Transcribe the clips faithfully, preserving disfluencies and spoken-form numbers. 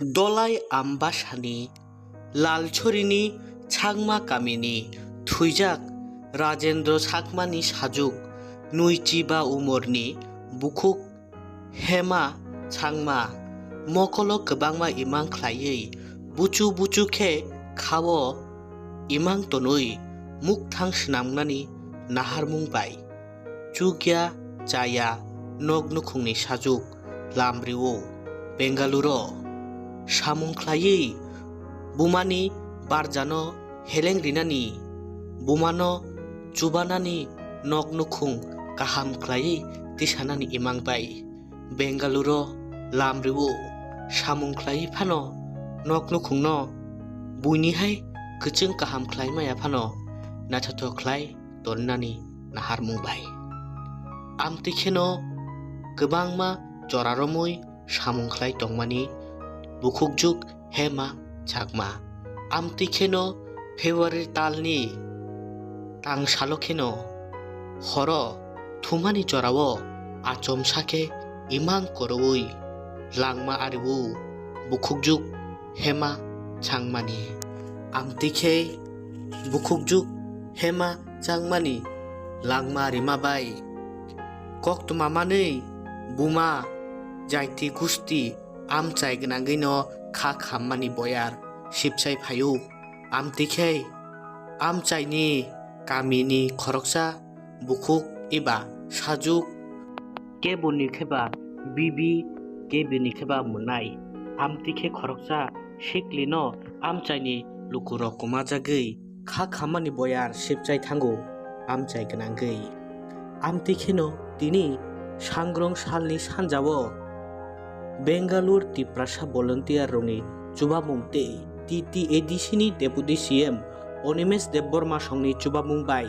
Dolai Ambasani Lalchorini Changma kamini thwijak Rajendra Chakmani sajuk nwichi ba umorni bukhuk Hema Changma mokolo kwbangma imang khlaiwi buchu buchu khe khao imang tonwi mukthang swnamnani naharmung bai chukya chaya nok nukhungni sajuk lam rio Bengaluru. Samung khlaiwi bumani barjano heleng rinani, bumano chubanani nok nukhung kaham khlaiwi tisanani imang bai Bengaluru lam rio. Samung khlaiwi phano nok nukhungno buini hai kwchwng kaham khlai maya phano naithothok khlai tongnani naharmung bai. Amtwi kheno kwbangma chora romwi samung khlai tongmani bukhukjuk Hema Chakma. Amtwi kheno February talni tang salo kheno horo thumani jorao achomsa khe imang korowi langma ario bukhukjuk Hema Changmani. Amtwi khe bukhukjuk Hema Changmani langma rima bai koktwma manwi buma jaiti gusti amchai gwnangwino kha khammani boyar sipchai phaio. Amtwi khe amchaini kamini khoroksa bukhuk eba sajuk keboni kheba bibi kebini kheba mwnai. Amtwi khe khoroksa siklino amchaini lukurok kwmajagwi kha khammani boyar sipchai thango amchai gwnangwi. Amtwi kheno tini sangrong salni sanjao Bengaluru Tiprasa volunteer rokni chubamung tei T T A D C ni Deputy C M Animesh Debbarma songni chubamung bai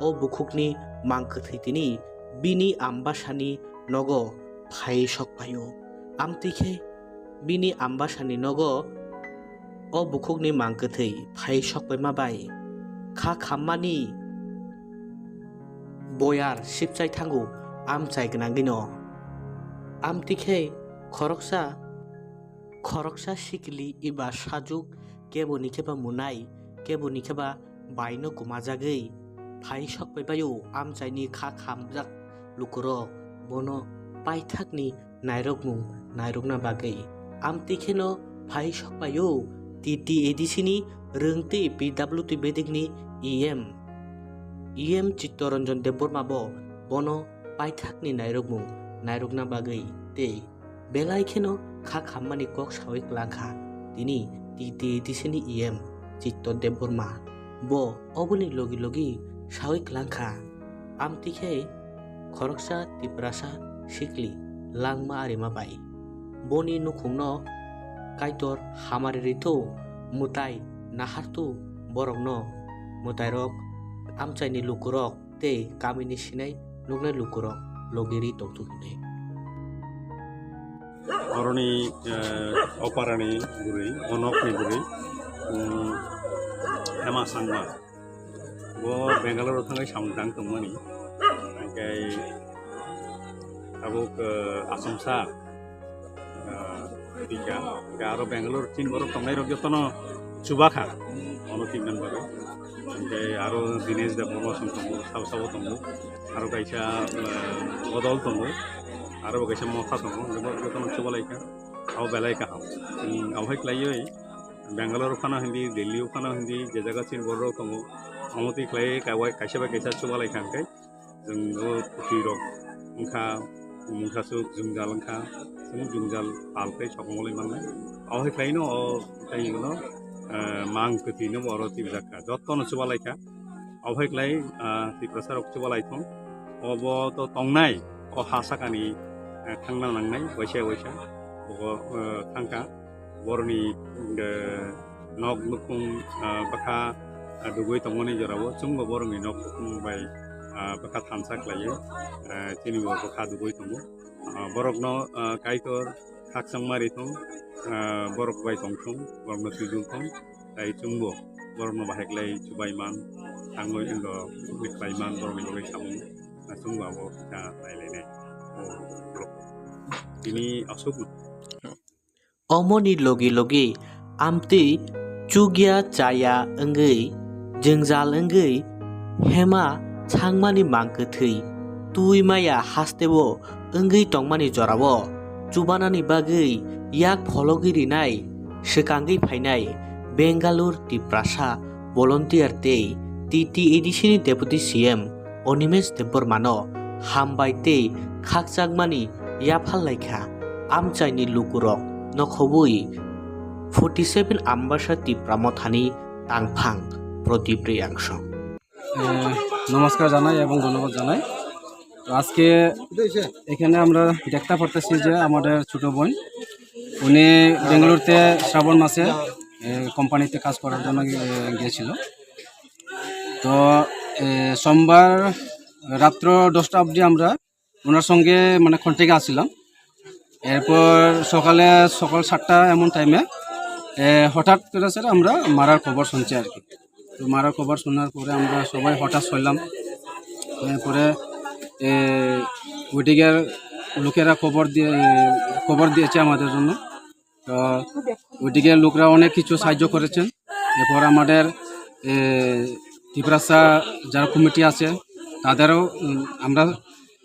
o bukhukni mang kwthwi tini bini ambasani nogo phai sok phaio. Amtwi khe bini ambasani nogo o bukhukni mang kwthwi phai sok paima bai kha khammani boyar sipchai thango amchai gwnangwino. Amtwi khe khoroksa khoroksa sikli eba sajuk keboni kheba mwnai keboni kheba baino kwmajagwi phai sok paibaio amchaini kha khamjak lukurok bono paithakni nairokmung nairokna bagwi. Amtwi kheno phai sok paio T T A D C ni rwngtwi P W T bedekni E M, E M Chittoranjan Debbarma bo bono paithakni nairokmung nairokna bagwi tei belai kheno kha khammani kok sawi klangkha tini T T A D C ni E M Chitto Debbarma. Bo oboni logi logi sawi klangkha. Amtwi khe khoroksa Tiprasa sikli langma arima bai. Boni nukhungno Kaitor hamari rithw, mwtai nahartw borokno mwtairok, amchaini lukurok tei kamini sinai nuknai lukurok logi ri tongthok hinwi. Oroni, eh, oparani bwrwi, onokni bwrwi, um, Hema Sangma. Bo Bangalore thangwi samung tang tongmani. Hingke abo, eh, Achomsa, eh, Dika. Hingke aro Bangalore tin borok tongnai rok jotono chubakha. Ono tin jan bagwi. Hingke aro Dinesh Debbarma song tongo, sabo sabo tongo. Aro kaisa, eh, Bodol tongo. Aro bo kaisa Motha tongo. Hingke bo jotono chubalaikha. Abo belai kaham. Hmm, abo hai khlaiwi Bangalore phano hindi, Delhi phano hindi, je jaga chini borok tongo, omo twi khlai kaiwai kaisa bai kaisa chubalai kha hwnkhe, chwng o kwthwi rok wngkha, mungsa swk jwngjal wngkha, chwng jwngjal pal tei sokomolwi mannai. Abo hai khlaino o tei hino, eh, mang kwthwi no bo oro tibijak kha, jotono chubalai kha. Obo hai khlai, ah, Tiprasa rok chubalai thung. Obo to tongnai, o ha sakani, eh, thangna nangnai, waisa waisa. Obo, eh, thangkha. Boroni, eh, nok nukhung, ah, bwkha, ah, dugui tongmani jorao chwngbo boroni nok nukhung bai, ah, bwkha thansa khlaio. Eh, chini bo bwkha dugui tongo. Ah, borokno, ah, Kaitor khakchangma ri thung, ah, borok bai tong thung, borokno twijul thung. Tai chwngbo borokno bahai khlai chubai man, tangwi wngkha khlai man borokni bagwi samung, chwngbo abo kisa nailainai. O borok tini aswk. Omoni logi logi amtwi chukya chaya wngwi jwngjal wngwi hema sangmani mangkwthwi twi maya hasteo wngwi tongmani jorao chubanani bagwi yak phologwi rinai swkangwi phainai Bengaluru Tiprasa volunteer tei T T A D C ni Deputy C M Animesh Debbarmano hambai tei khakchangmani yaphar laikha amchaini lukurok nokhobwi forty seven Ambasa Tipra Mothani tangphang Pradip Reangsong. এ, নমস্কার জানাই এবং ধন্যবাদ জানাই। তো আজকে এখানে আমরা দেখতে পারতেছি যে আমাদের ছোট বোন, উনি বেঙ্গালুরুতে শ্রাবণ মাসে, এ, কোম্পানিতে কাজ করার জন্য, এ, গিয়েছিল। তো, এ, সোমবার রাত্র দশটা অবধি আমরা ওনার সঙ্গে মানে কন্ট্যাক্টে আসছিলাম। এরপর সকালে, সকাল সাতটা এমন টাইমে, এ, হঠাৎ করে স্যার আমরা মারার খবর শুনছি আর কি। তো মারার খবর শোনার পরে আমরা সবাই হতাশ হইলাম। এরপরে, এ, ওইদিকের লোকেরা খবর দিয়ে, খবর দিয়েছে আমাদের জন্য। তো ওইদিকে লোকরা অনেক কিছু সাহায্য করেছেন। এরপর আমাদের, এ, তিপ্রাসা যারা কমিটি আছে, তাদেরও, উম, আমরা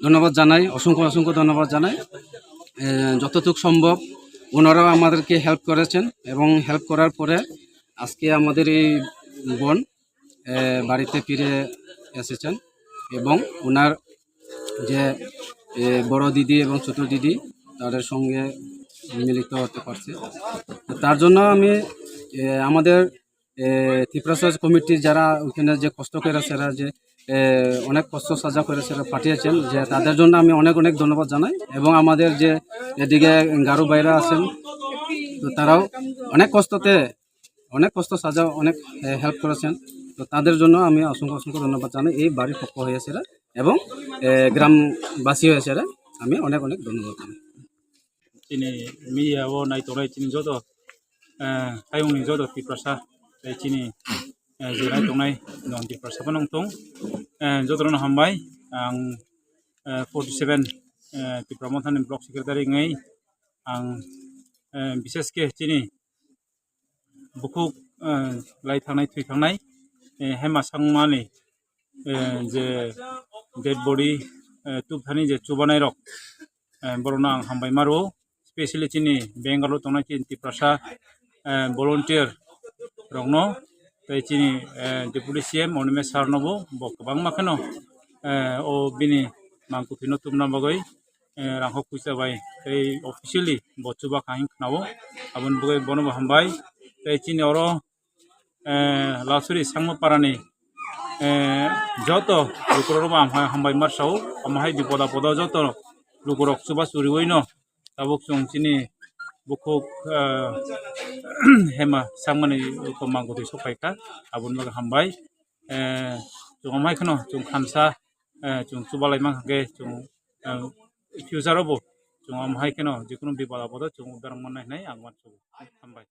ধন্যবাদ জানাই, অসংখ্য অসংখ্য ধন্যবাদ জানাই। এ, যতটুকু সম্ভব ওনারাও আমাদেরকে হেল্প করেছেন এবং হেল্প করার পরে আজকে আমাদের এই বোন, এ, বাড়িতে ফিরে এসেছেন এবং ওনার যে, এ, বড় দিদি এবং ছোট দিদি, তাদের সঙ্গে মিলিত হতে পারছে। তো তার জন্য আমি, এ, আমাদের, এ, তিপ্রাসা কমিটির যারা ওখানে যে কষ্ট করে সেরা যে, এ, অনেক কষ্ট সাজা করে সেরা পাঠিয়েছেন, যে তাদের জন্য আমি অনেক অনেক ধন্যবাদ জানাই। এবং আমাদের যে এদিকে গারো ভাইরা আছেন, তো তারাও অনেক কষ্টতে, অনেক কষ্ট সাজা, অনেক, এ, হেল্প করেছেন। তো তাদের জন্য আমি অসংখ্য অসংখ্য ধন্যবাদ জানাই এই বাড়ির পক্ষ হয়ে সেরা এবং, এ, গ্রামবাসী হয়ে সেরা আমি অনেক অনেক ধন্যবাদ জানাই। Chini media o nai tongnai chini joto, eh, tayongni joto Tiprasa, tei chini, eh, je nai tongnai non Tiprasa phano wngthung, eh, jotono hambai. Ang, eh, forty seven, eh, Tipra Mothani Block Secretary wngwi ang, eh, bishesh khe chini bukhuk, eh, lai thangnai, thwi thangnai, eh, hema sangmani, eh, je dead body, eh, tubthani je chubanai rok, eh, borokno ang hambai ma rwo, specially chini Bengaluru tongnai chini Tiprasa, eh, volunteer rokno, tei chini, eh, Deputy C M Animesh sir no bo, bo kwbangma kheno, eh, o bini mangkwthwino tubna bagwi, eh, rangkho puisa bai tei officially bo chuba kha hing khnao. Aboni bagwi bono bo hambai. Tei chini oro, eh, Lasuri Sangma Parani, eh, joto lukurokno bo ang hambai marsao. Omo hai bipod apodo joto lukurok chuba churiwino tabuk chwng chini bukhuk, eh, hema sangmani mangkwthwi sokphaikha. Aboni bagwi hambai. Eh, chwng omo hai kheno chwng khamsa, eh, chwng chubalai mankha khe chwng, eh, future o bo chwng omo hai kheno jikunu bipod apodo chwng uddar wng mannai hinwi ang uansukha. Hambai.